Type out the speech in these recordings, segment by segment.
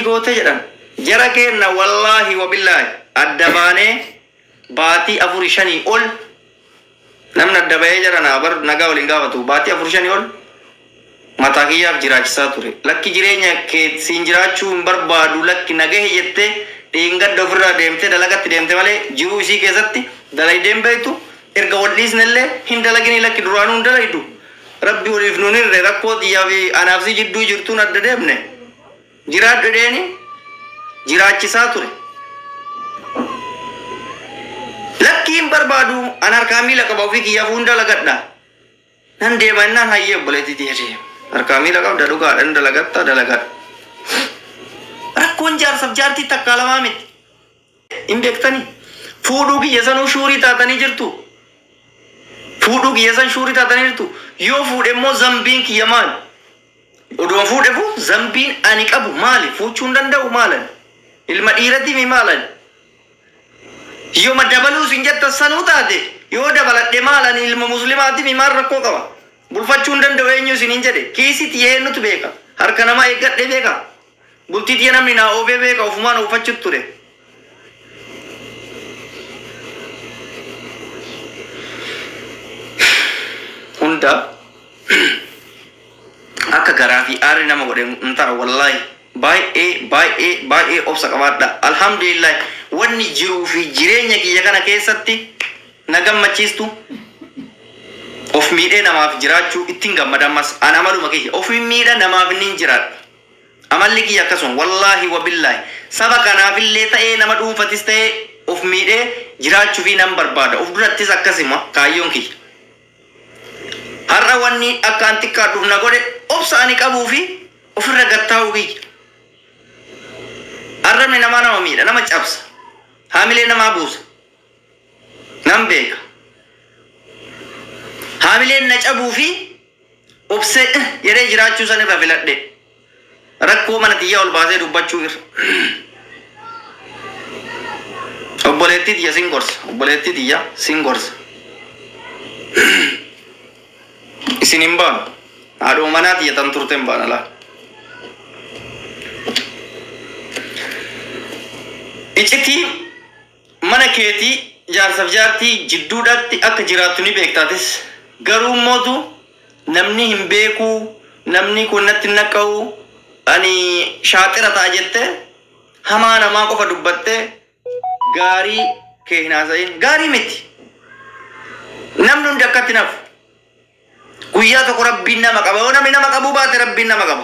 goote jedhan. Jara keenna wallaahi wabillaahi adda baanee baatii 4 5 ol namni adda bahee jara naa bar nagaa waliin gaafatu baatii 4 5 ol mataa kiyyaaf jiraachisaa ture. Lakki jireenya kee siin jiraachuu hin barbaadu lakki nagahe jettee dheengadda ofirraa deemtee dalagatti deemte malee jiruu isii keessatti dalaydeen beektu erga wal dhiisnellee hin dalaginii lakki duraanuu hin dalaydu. Rabbi waliif nuun hirre rakkoo xiyyaa fi anaaf si jidduu jirtuun adda deemne. Jiraadhu dheeni jiraachisaa ture. Lakki hin barbaadu an harkaa miila qaba ofii kiyyaaf hunda dalagadha. Nan deema innaan hayyee obboleettii tiyya harkaa miila qabda dhugaadha hin dalagatta dalagadha. Rakkoon jaarsaaf jaartii takkaa lamaa miti. Hin beektanii? Fuudhuu kiyya sanuu shuurii taatanii jirtu. Fuudhuu kiyya san shuurii taatanii jirtu. Yoo fuudhe immoo zambiin kiyya maali? Odoo fuudhe fu zambiin ani qabu maali? Fuuchuu hin danda'u maalan? Ilma dhiiratii mi maalan? Yoo dabaluu sin jetta sanuu taate yoo dabaladhe maalan ilma muslimaati mi maal rakkoo qaba? Bulfachuu hin danda'u eenyu isiniin jedhe kiisii tiyya eenyutu beeka? Harka namaa eeggadhe beeka? Bultii tiyya namni naa oofee beeka ofumaan oofachuutu ture. Hunda akka garaa fi aarri nama godhe hin tara wallaahi baay'ee baay'ee baay'ee obsa qabaadha. Alhamdulillah wanni jiruu fi jireenya kiyya kana keessatti na gammachiistu of miidhee namaaf jiraachuu ittiin gammada ammas an amaluma kiyya of miidha namaaf nin jiraadha. Amalli kiyya akkasuma wallaahi wabillaahi saba kanaafillee ta'ee nama dhuunfatis ta'ee of miidhee jiraachuu fi nan barbaada. Of durattis akkasuma kaayyoon kiyya. Har'a wanni akka an xiqqaadhuuf na godhe obsa ani qabuu fi ofirra gattaa'uu kiyya. Arrabni namaa nama miidha, nama cabsa. Haamilee namaa buusa. Nan beeka. Haamileen na cabuu fi obsee jedhee jiraachuu san irra filadhe. Rakkoo mana tiyyaa ol baasee dubbachuu irra. Obboleettii tiyya sin gorsa. Obboleettii tiyya sin gorsa. Isin hin baanu. Haadhuma manaa tiyya tan turte hin baana laa. Iccitii mana keetii jaarsaaf jaartii jidduudhaatti akka jiraattu ni beektaatis. Garuu mootu namni hin beekuu namni kun natti hin naqqa'u ani shaaxira ta'a jettee hamaa namaa qofa dubbattee gaarii kee hin haasa'in gaarii miti. Namni hundi akkatti nafu. Guyyaa tokko rabbiin nama qaba. Yoo namni nama qabuu baate rabbiin nama qaba.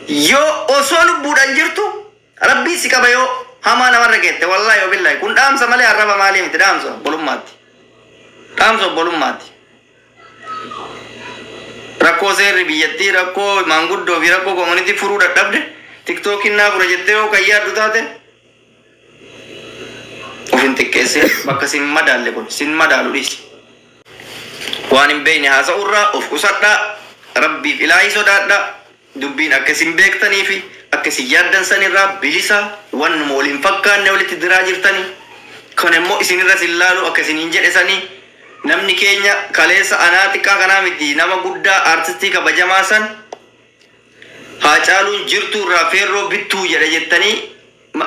Yoo osoo lubbuudhaan jirtu rabbii si qaba yoo hamaa namarra geette wallaahi wabillaahi kun dhaamsa malee arraba maalii miti dhaamsa obbolummaatti. Dhaamsa obbolummaatti. Rakkoo seerri biyyattii rakkoo maanguddoo fi rakkoo koomunitii furuu dadhabde tiktookiin naa fura jettee yoo kan yaaddu taate of hin xiqqeessin bakka sin madaalle kun sin madaalu dhiisi. Waan hin beekne haasa'urraa of qusadhaa rabbiif ilaahii sodaadhaa dubbiin akka isin beektanii fi akka isin yaaddan sanirraa bilisa wannuma wal hin fakkaanne walitti diraa jirtanii kan immoo isinirra sin laalu akka isin hin jedhe sanii namni keenya kaleessa anaa xiqqaa kanaa miti nama guddaa aartistii kabajamaa san Haacaaluun jirtuu irraa feerroo bittuu jedhe jettanii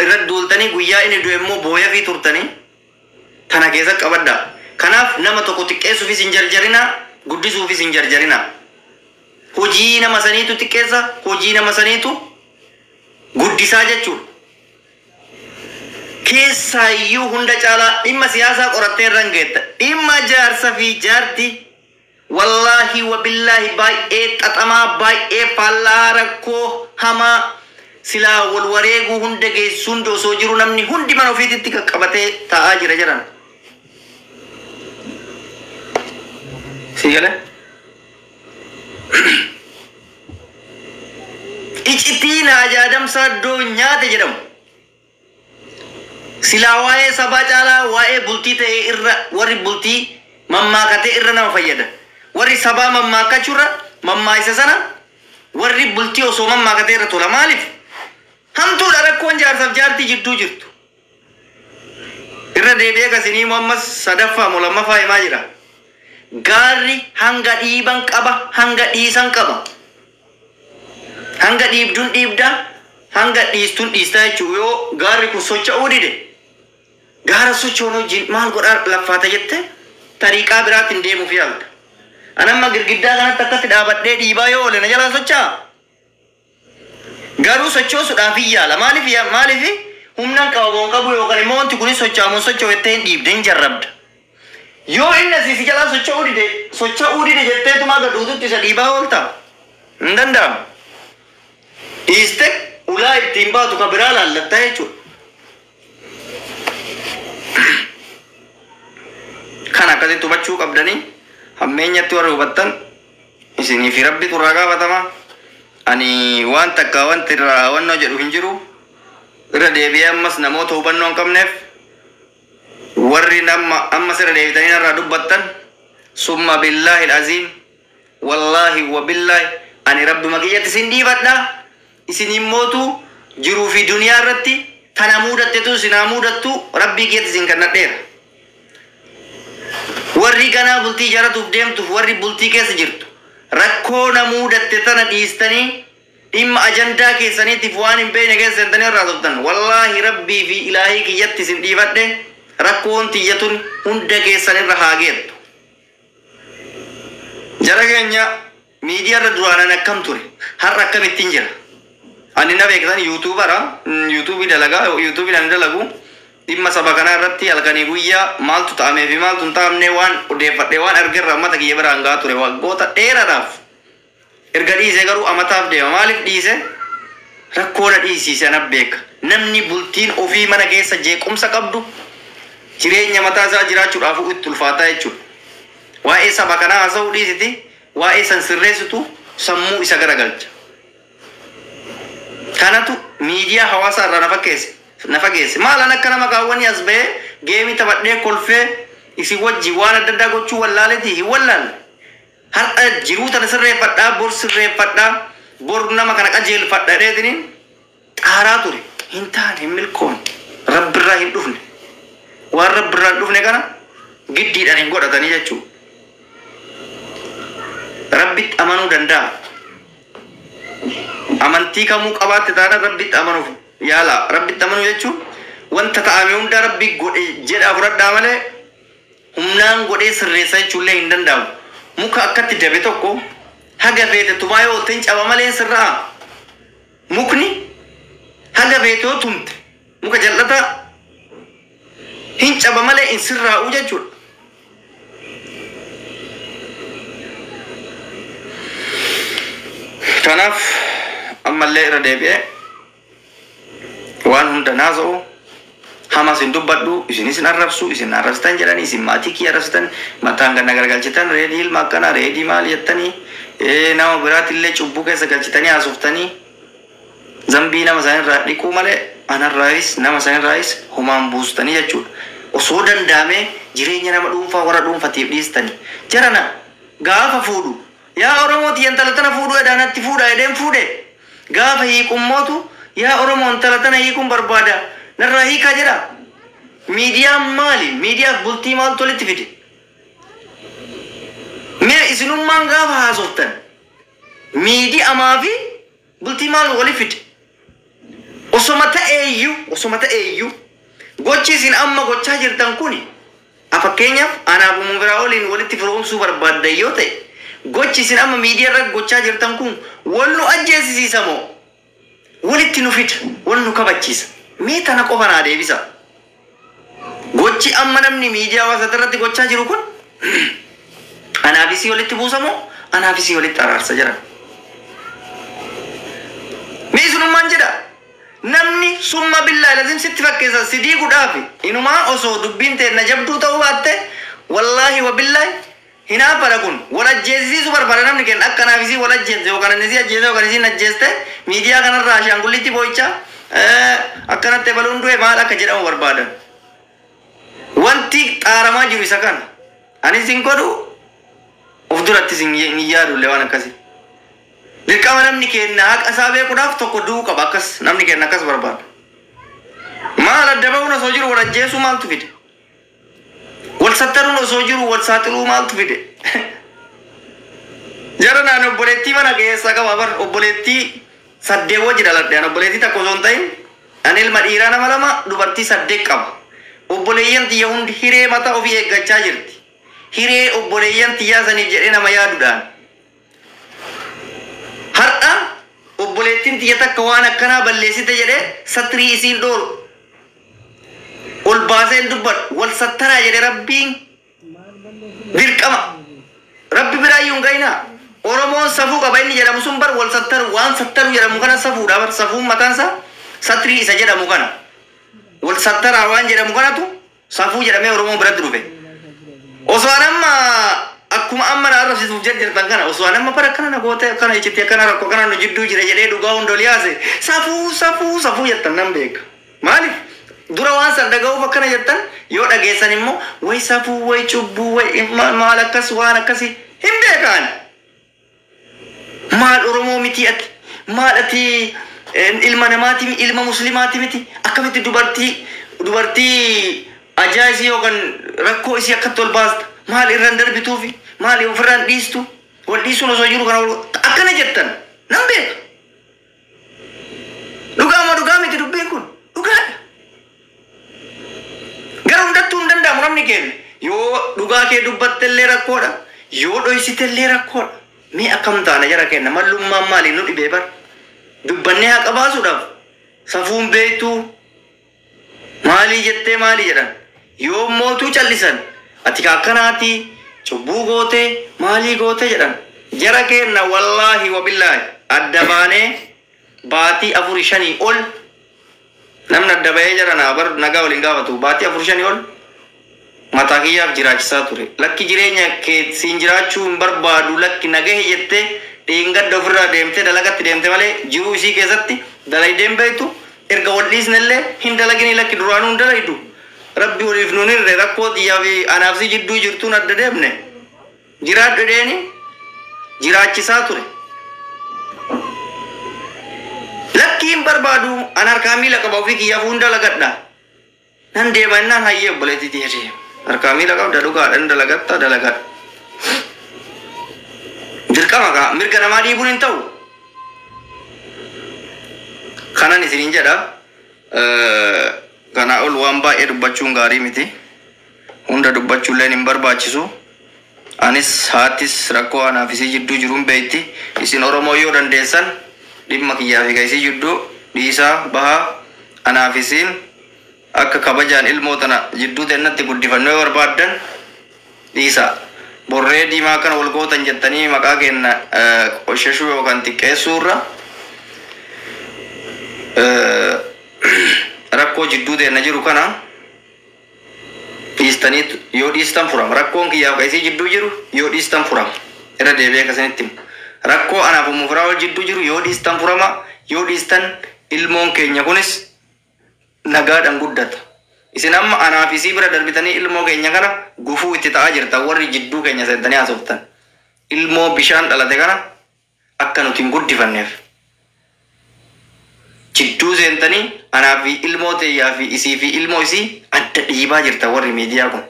irra duultanii guyyaa inni du'e immoo booya fi turtanii tana keessa qabadhaa. Kanaaf nama tokko xiqqeessuufis hin jarjarinaa guddisuufis hin jarjarinaa. Hojii nama saniitu xiqqeessa hojii nama saniitu guddisaa jechuudha. Keessaayyuu hunda caalaa dhimma siyaasaa qorattee irra hin geetta. Dhimma jaarsa fi jaartii wallaahi wabillaahi baay'ee xaxamaa baay'ee faallaa rakkoo hamaa silaa wal wareeguu hunda geessu hundi osoo jiru namni hundi mana ofiititti qaqqabatee taa'aa jira jedhan. Si galee? Iccitiin Haji Adamsaa iddoo nyaate jedhamu. Silaa waa'ee sabaa caalaa waa'ee bultii ta'e irra warri bultii mammaakatee irra nama fayyada. Warri sabaa mammaakachuurra mammaayisa sana warri bultii osoo mammaakatee irra tola. Maaliif? Hamtuudha rakkoon jaarsaaf jaartii jidduu jirtu. Irra deebi'ee kasinii immoo ammas sadaffaa moo lammaffaa himaa jira. Gaarri hanga dhiiban qaba, hanga dhiisan qaba. Hanga dhiibduun dhiibda, Hanga dhiistuun dhiistaa jechuun yoo gaarri kun socho'uu dide gaara socho'uun wajjin maal godhaa laffaata jette tariiqaa biraatiin deemuuf yaalta. Anamma girgiddaa kanatti akkatti dhaabadhee dhiibaa yoo oole na jalaa socho'a. Garuu sochoosuudhaaf hin yaala. Maaliif humnaan qabamuun qabu yookaan immoo wanti kunis socho'amuun socho'u jettee hin dhiibde hin jarrabda. Yoo inni asii si jalaa socho'uu dide jetteetumaa gad isa dhiibaa oolta. Hin danda'amu. Dhiiste ulaa ittiin baatu ka biraa laallattaa jechuudha. Kan akkasitti hubachuu qabdanii hammeenyatti warri hubattan isinii fi rabbitu irraa gaafatama. Ani waan takka wanti irraa hubannoo jedhu hin jiru. Irra deebi'ee ammas namoota hubannoo hin qabneef, warri nama ammas irra deebitanii irraa dubbattan, summa billaahi aziim, wallaahi wa billaahi, ani rabbuma kiyyatti isin dhiifadha. Isin immootu jiruu fi duniyaa irratti tana muudattetu isin haa muudattu, rabbii kiyyatti isin kannadheera. Warri ganaa bultii ijaarratuuf deemtuuf, warri bultii keessa jirtu, rakkoo na muudatte tana dhiistanii dhimma ajandaa keessaniitiif waan hin beekne keessa seentanii irraa toftan, wallaahi rabbii fi ilaahii kiyyatti isin dhiifadhe. Rakkoon tiyyatun hunda keessan irra haa geettu. Jara keenya, miidiyaa irra duraanan akkam ture, har'a akkamittiin jira? Ani na beektan YouTubera, YouTubeii dalagaa, YouTubeiin ani dalagu dhimma saba kanaa irratti halkanii guyyaa maaltu ta'amee fi maaltu hin ta'amne waan odeeffadhe, waan argerra ummata kiyya biraan gahaa ture waggoota dheeraadhaaf. Erga dhiise garuu amataaf deema. Maaliif dhiise? Rakkoo na dhiisiise ana beeka. Namni bultiin ofii mana keessa jeequmsa qabdu jireenya mataa isaa jiraachuudhaaf itti ulfaataa jechuudha. Waa'ee saba kanaa haasa'uu dhiisiti, waa'ee san sirreessitu sammuu isa garagalcha. Kanatu miidiyaa hawaasaa irraa na fakkeesse. Na fageesse. Maalan akka nama kaawwanii as ba'ee gameii taphadhee kolfee isin wajjin waan adda addaa gochuu wallaaletii hin wallaalle. Har'a jiruu tana sirreeffadhaa, bor sirreeffadhaa, bor nama kana qajeelfadha dheetiniin xaaraa ture. Hin taane, hin milkoomne. Rabbirraa hin dhufne. Waan rabbirraa hin dhufne kana giddiidhaan hin godhatanii jechuudha. Rabbitti amanuu danda'a. Amantii kamuu qabaatte taana rabbitti amanuuf yaala. Rabbitti amanuu jechuun wanta ta'ame hunda rabbi godhe jedhaa fudhadhaa malee humnaan godhee sirreessa jechuullee hin danda'amu. Muka akkatti dabe tokko haga feete tumaa yoo oolte hin caba malee hin sirra'a. Mukni haga feete yoo tumte muka jal'ataa hin caba malee hin sirraa'u jechuudha. Kanaaf ammallee irra deebi'ee waan hunda naasa'u hamas hin dubbadhu, isinis hin arrabsu, isin arrabsitan jedhanii, isin maatii kiyya arrabsitan, mataan ganna garagalchitan, reedii ilma akkanaa, reedii maal jettanii, nama biraatillee cubbuu keessa galchitanii haasoftanii zambii nama sanirraa dhiquu malee anarraayis nama sanirraayis homaan buustanii jechuudha. Osoo danda'amee jireenya nama dhuunfaa warra dhuunfatiif dhiistanii. Jarana gaafa fuudhu, yaa Oromoo tiyya intala tana fuudhuu edaanatti fuudha edeen fuudhe. Gaafa hiikummootu, yaa Oromoo, intala tana hiikuun barbaada, narraa hiikaa jedha. Miidiyaan maali? Miidiyaaf bultii maaltu walitti fide? Mee isinummaan gaafa haasoftan miidiyamaa fi bultii maal walitti fide? Osoma ta'eeyyuu gochi isin amma gochaa jirtan kuni, fakkeenyaaf anaaf umu biraa waliin walitti firoomsuu barbaaddan yoo ta'e, gochi isin amma miidiyaa irra gochaa jirtan kun wal nu ajjeesisiisa moo walitti nu fida, wal nu kabachiisa? Mee tana qofa naa deebisa. Gochi amma namni miidiyaa hawaasaa irratti gochaa jiru kun anaaf isii walitti buusa moo anaaf isii walitti araarsa jedhan? Mee isinummaan jedha. Namni summa billaa lazim sitti fakkeessa si diiguudhaafi. Inumaa osoo dubbiin teenna jabduu ta'uu baatte, wallaahi wa billaahi, hinaaffadha kun. Wal ajjeesisiisuu barbaada namni kenna akka anaaf isii wal ajjeeste yookaan inni isii ajjeese yookaan isiin ajjeeste, miidiyaa kanarraa ashaangullitti boo'ichaa akkanatti ebaluun du'e maal akka jedhamu barbaadan. Wanti xaaramaa jiru isa kana. Anis hin godhu, of durattis hin yaadullee waan akkasii. Dirqama namni kenna haqa isaa beekuudhaaf tokko du'uu qaba, akkas namni kenna akkas barbaada. Maal adda bahuun osoo jiru wal ajjeesuu maaltu fide? Wal sattaruun osoo jiru wal saaxiluu maaltu fide? Jara naan obboleettii mana keessaa qaba bar, obboleettii Saddeet wajji dhaladhe an obboleettii takka osoo hin ta'in an ilma dhiiraa nama lama dubartii saddeet qaba. Obboleeyyan tiyya hundi hiree mataa ofii eeggachaa jirti. Hiree obboleeyyan tiyyaa saniif jedhee nama yaaduudhaan. Har'a obboleettiin tiyya takka waan akkanaa balleessite jedhee satrii isiin dhooru. Ol baasee hin dubbadhu. Wal sattaraa jedhe Rabbiin dirqama. Rabbi biraayyuu hin ga'inaa. Oromoon safuu qaba inni jedhamu sun bar wal sattaru waan sattaru jedhamu kana safuudha bar safuun mataan isaa satrii isa jedhamu kana. Wal sattaraa waan jedhamu kanatu safuu jedhamee Oromoon biratti dhufe. Osoo an amma akkuma amma na arrabsiisuuf jirtan kana osoo an amma bara akkana na goote akkana iccitti akkana rakkoo akkana nu jidduu jira jedhee dhugaa hunda ol yaase safuu safuu safuu jettan nan beeka. Maaliif? Dura waan san dhaga'uuf akkana jettan yoo dhageessan immoo way safuu way cubbuu way maal akkas waan akkasii hin beekaan. Maal Oromoo miti ati? Maal ati ilma namaati ilma muslimaati miti? Akkamitti dubartii dubartii ajaa isii yookaan rakkoo isii akkatti ol baasta? Maal irraan darbituufi? Maal ofirraan dhiistu? Wal dhiisuun osoo jiru kana akkana jettan nan beeka. Dhugaa moo dhugaa miti dubbiin kun? Dhugaadha. Gara hundattuu hin danda'amu namni keenya. Yoo dhugaa kee dubbattellee rakkoodha. Yoo dhoysitellee rakkoodha. Mee akkam taana jara keenya mallummaan maaliin nu dhibee bara? Dubbannee haqa baasuudhaaf safuun beektuu maalii jettee maalii jedhan. Yoo mootuu callisan ati akkanaati cubbuu gootee maalii gootee jedhan. Jara keenya wallaahi wabillaahi adda baanee baatii 4-5 ol namni adda bahee jara naa bar nagaa waliin gaafatu baatii 4-5 ol mataa kiyyaaf jiraachisaa ture. Lakki jireenya kee siin jiraachuu hin barbaadu lakki nagahe jettee dheengadda ofirraa deemtee dalagatti deemte malee jiruu isii keessatti dalaydeen beektu erga wal dhiisnellee hin dalaginii lakki duraanuu hin dalaydu. Rabbi waliif nuun hirre rakkoo xiyyaa fi anaaf si jidduu jirtuun adda deemne jiraadhu dheeni jiraachisaa ture. Lakki hin barbaadu an harkaa miila qaba ofii kiyyaaf hunda dalagadha. Nan deema innaan hayyee obboleettii tiyya harkaa miila qabda dhugaadha hin dalagatta dalagadha. Dirqama kaa mirga namaa dhiibuun hin ta'u. Kanan isiniin jedha. Kanaa ol waan baay'ee dubbachuun gaarii miti. Hunda dubbachuulleen hin barbaachisu. Anis haattis rakkoo anaaf isii jidduu jiruun beekti. Isin Oromoo yoo dandeessan dhimma kiyyaa fi isii jidduu dhiisaa bahaa anaaf isiin akka kabajaan ilmoo tana jidduu teennatti guddifannoo yoo barbaaddan dhiisaa. Borree diimaa kana wal gootan jettanii maqaa keenya qoshashuu yookaan xiqqeessuu irra rakkoo jidduu teenna jiru kana dhiistanii yoo dhiistan furama. Rakkoon kiyyaaf ka isii jidduu jiru yoo dhiistan furama. Irra deebi'ee akkasinitti himu. Rakkoo anaaf Ummu Firaa'ol jidduu jiru yoo dhiistan furama. Yoo dhiistan ilmoon keenya kunis nagaadhaan guddata. Isin amma anaaf isii bira darbitanii ilmoo keenya kana gufuu itti ta'aa jirtan warri jidduu keenya seentanii haasoftan. Ilmoo bishaan dhalate kana akka nuti hin guddifanneef. Jidduu seentanii anaa fi ilmoo teeyyaa fi isii fi ilmoo isii adda dhiibaa jirtan warri miidiyaa kun.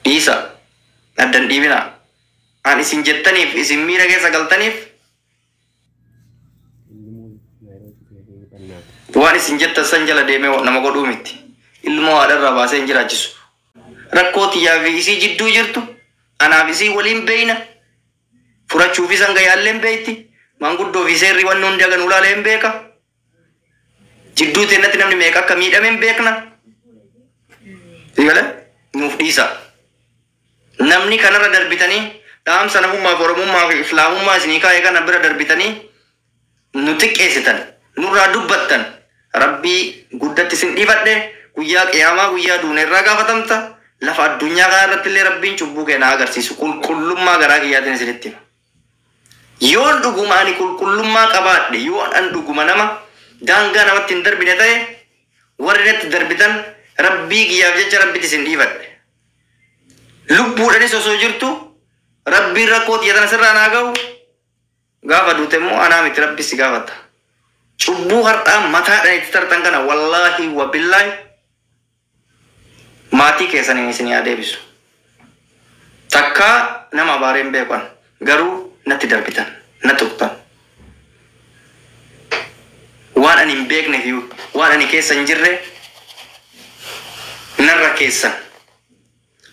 Dhiisa. Adda hin dhiibinaa. An isin jettaniif isin miira keessa galtaniif waan isin jettan san jala deemee nama godhuu miti. Ilmoo haadharraa baasee hin jiraachisu. Rakkoo tiyyaa fi isii jidduu jirtu anaaf isii waliin beeyna. Furachuufis hanga yaallee hin beeyti. Maanguddoo fi seerri wanni hundi haga nu laalee hin beeka. Jidduu teennatti namni meeqa akka miidhame hin beekna. Sigale nuuf dhiisa. Namni kanarra darbitanii dhaamsa namummaa fi Oromummaa fi Islaamummaa isinii kaa'e kana bira darbitanii nu xiqqeessitan nurraa dubbattan Rabbii guddatti isin dhiifadhe guyyaa qiyaamaa guyyaa duune irraa gaafatamta lafa addunyaa kana irratti illee Rabbiin cubbuu kee na agarsiisu qulqullummaa garaa kiyyaatiin isinitti hima. Yoon dhuguma ani qulqullummaa qabaadhe yoo an dhuguma nama daangaa namatti hin darbine ta'e warri natti darbitan Rabbii kiyyaaf jecha Rabbitti isin dhiifadhe. Lubbuudhanis osoo jirtu Rabbiin rakkoo tiyya tana sirraa naa ga'u gaafa duute immoo anaa miti Rabbi si gaafata. Cubbuu har'aa mataadhaan itti tartan kana wallaahi wabillaahi maatii keessaniin isin yaa deebisu. Takkaa nama abaaree hin beeku an. Garuu natti darbitan, na tuqxan. ani hin beekne fi waan ani keessa hin jirre narra keessan.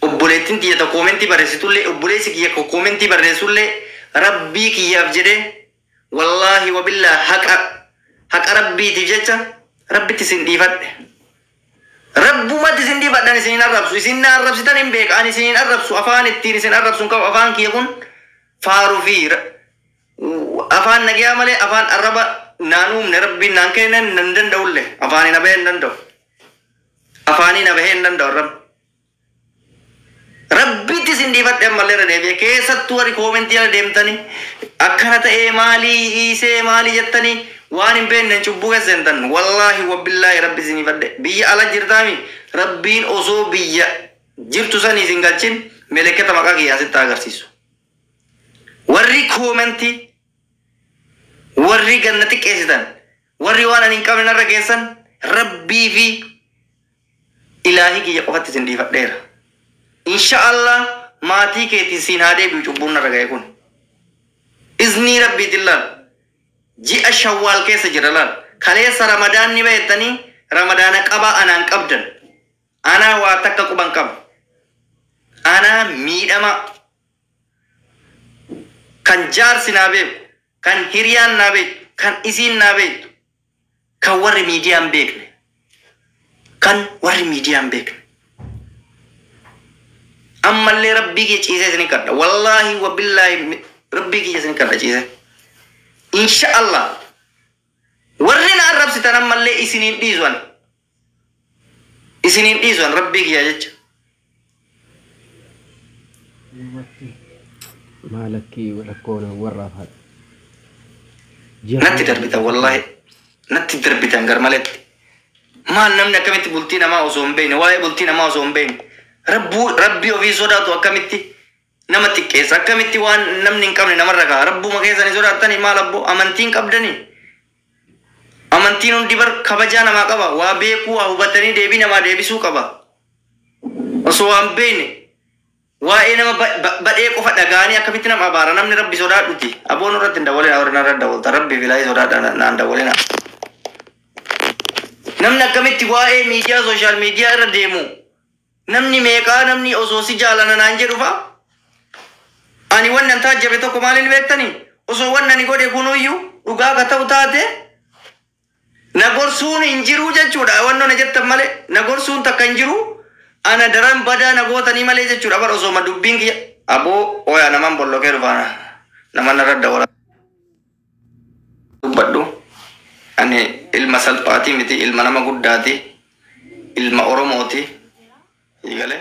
Obboleettiin tiyya tokko koomentii barreessitullee, obboleessi kiyya koomentii barreessullee, rabbii kiyyaaf jedhee, wallaahi wabillaa, haqa rabbiitiif jecha rabbitti isin dhiifadhe. Rabbumatti isin dhiifadhan. Isin hin arrabsu. Isin na arrabsitan hin beeka. Ani isin hin arrabsu. Afaan ittiin isin arrabsu hin qabu. Afaan kiyya kun faaruu fi afaan nagiyaa malee afaan arraba naan uumne, rabbiin naan kennan nan danda'ullee. Afaanii na bahee hin danda'u. Afaanii na bahee hin danda'u arrabni. Rabbitti isin dhiifadhe. Ammallee irra deebi'e, keessattuu warri koomentii jala deemtanii akkana ta'ee, maalii hiisee, maalii jettanii waan hin beekne cubbuu keessa seentan, wallaahi wabillaahi rabbi isin dhiifadhe. Biyya ala jirtaami, rabbiin osoo biyya jirtu sanii isin galchin meleketa maqaa kiyyaa sitti agarsiisu. Warri koomentii, warri ganna xiqqeessitan, warri waan ani hin qabne narra geessan, rabbii fi ilaahii kiyya qofatti isin dhiifadheera. Insha Allah maatii keetiin siin haa deebi'u cubbuun narra ga'e kun. Iznii rabbiitiin laal. Ji'a Shawwaal keessa jira laal. Kaleessa Ramadaan ni bahettanii Ramadaana qabaa anaan qabdan. Anaa waa takka quban qaba. Anaa miidhama kan jaarsi naa beeku, kan hiriyaan naa beektu, kan isiin naa beektu, kan warri miidiyaan beekne. Kan warri miidiyaan beekne. Ammallee rabbii kiyya ciisee isin kadha. Wallaahi wabillaahi rabbii kiyya isin kadha ciisee. Insha Allah warri na arrabsitan ammallee isiniin dhiisu ani. Isiniin dhiisu an rabbii kiyya jecha. Maalakkii rakkoon warraaf haadha. Natti darbitan, wallaahi natti darbitan gar maletti. Maal namni akkamitti bultii namaa osoo hin beekne, waa'ee bultii namaa osoo hin beekne, rabbuu rabbii ofii sodaatu akkamitti nama xiqqeessa, akkamitti waan namni hin qabne namarra ka'a? Rabbuma keessanii sodaattanii? Maal abboo, amantiin qabdanii? Amantiin hundi bar kabajaa namaa qaba. Waa beekuu, waa hubatanii deebii namaa deebisuu qaba. Osoo waan beekne waa'ee nama badhee qofa dhaga'anii akkamitti nama abaara namni rabbi sodaadhuti? Aboon irratti hin dawwalina. Warri narra dawwalta, rabbi filaa sodaadha naan dawwalina. Namni akkamitti waa'ee miidiyaa, social media irra deemu, namni meeqaa, namni osoo si jaalana naan jedhu fa'a. Ani wannan taajjabe tokko maaliin beektanii? Osoo wannan ani godhe kunuyyuu dhugaa ka ta'u taate na gorsuun hin jiru jechuudha. Wanno na jettan malee na gorsuun takka hin jiru. Ana daran badaa na gootanii malee jechuudha. Bar osoo ma dubbiin kiyya aboo oyaa naman bollokee dhufaana nama narra dawwala dubbadhu. Ani ilma salphaatii miti, ilma nama guddaati, ilma Oromooti. Galee.